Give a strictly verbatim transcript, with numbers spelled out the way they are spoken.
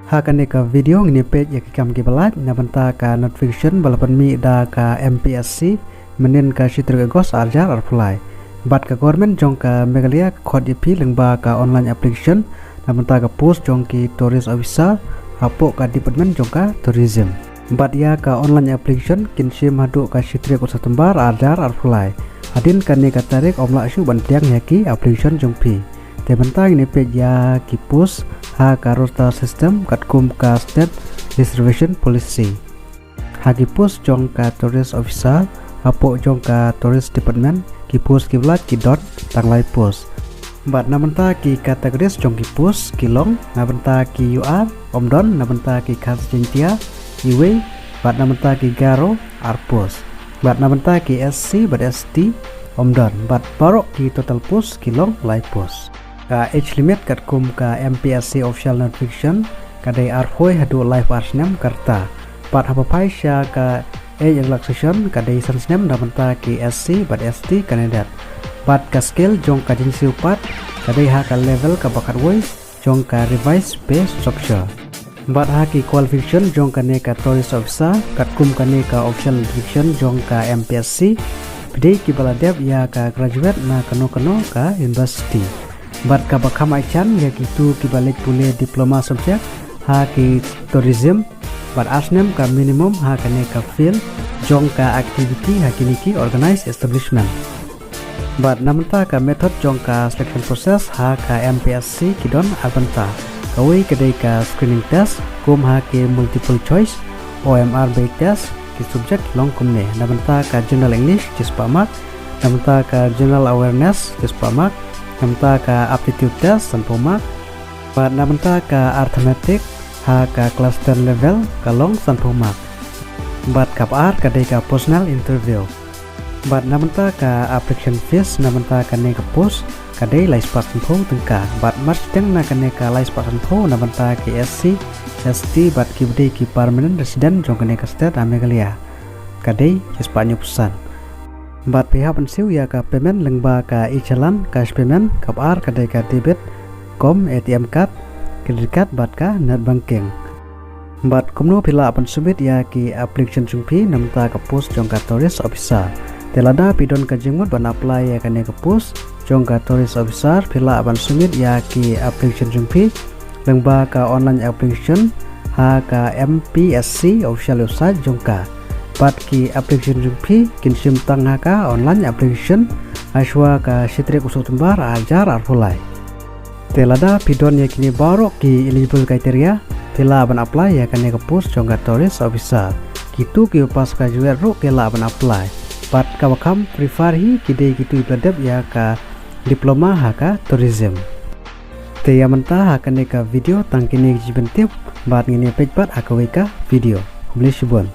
Ha kane ka video ngin ïa peit ïa ki kam kiba lait na bynta ka notification ba la pynmih da ka M P S C mynnin ka shi tarik August ar hajar arphew lai. Bad ka government jong ka Meghalaya ka khot ïa phi lyngba ka online application na bynta ka post jong ki tourist officer hapoh ka department jong ka tourism. Bad ïa ka online application kin shim haduh ka shi tarik u September ar hajar arphew lai. Hadien kane ka tarik ym lah shuh ban pdiang ïa ki application jong phi. Te mynta ngin ïa peit ïa ki post ha ka roster system katkum ka state reservation policy. Ha ki post jong ka tourist officer hapoh jong ka tourist department, ki post kiba lait ki don tang lai post. Bad na bynta ki categories jong ki post ki long na bynta ki U R ym don, na bynta ki Khasi Jaiñtia iwei, bad na bynta ki Garo ar post. Bad na bynta ki S C bad S T ym don, bad baroh ki total post ki long lai post. Ka age limit katkum ka M P S C official notification ka dei arphew haduh laiphew ar snem ka rta. Bad haba phai sha ka age relaxation ka dei san snem na bynta ki S C bad S T candidate. Bad ka scale jong ka jingsiew pat ka dei ha ka level kaba khatwei jong ka revised pay structure. Bad ha ki qualification jong kane ka tourist officer katkum kane ka official notification jong ka M P S C, phi dei kiba la dep ïa ka graduate na kano kano ka university. Bad kaba kham aichan ïa kito kiba leit pule diploma subject ha ki tourism, bad ar snem ka minimum ha kane ka field jong ka activity ha kine ki organized establishment. Bad na bynta ka method jong ka selection process ha ka M P S C ki don ar bynta. Kawei ka dei ka screening test kum ha ki multiple choice, O M R based test, ki subject ki long kumne: na bynta ka general English shispah mark, na bynta ka general awareness shispah mark, na bynta ka aptitude test sanphew mark, bad na bynta ka arithmetic ha ka class ten level ka long sanphew mark. Bad kaba ar ka dei ka personal interview. Bad na bynta ka application fees na bynta kane ka post ka dei laispah sanphew tyngka. Bad marshiteng na kane ka laispah sanphew na bynta ki S C, S T bad kiba dei ki permanent resident jong kane ka state ha Meghalaya ka dei shispah hynñiewphew san. Bad phi hap ban siew ïa ka payment lyngba ka e-challan, cash payment, kaba ar ka dei ka debit cum A T M card, credit card bad ka net banking. Bad kumno phi lah ban submit ïa ki application jong phi na bynta ka post jong ka tourist officer? Te lada phi don ka jingmut ban apply ïa kane ka post jong ka tourist officer, phi lah ban submit ïa ki application jong phi lyngba ka online application ha ka M P S C official website jong ka. Bad ki application jong phi kin shim tang ha ka online application hashwa ka shi tarik u September ar hajar arphew lai. Te lada phi don ïa kine baroh ki eligible criteria, phi lah ban apply ïa kane ka post jong ka tourist officer. Kito kiba pass graduate ruh ki lah ban apply. Bad kaba kham prefer hi ki dei kito kiba la dep ïa ka diploma ha ka tourism. Te ïa mynta ha kane ka video tang kine ki jingpyntip, bad ngin ïa peit pat ha kawei ka video. Khublei shibun.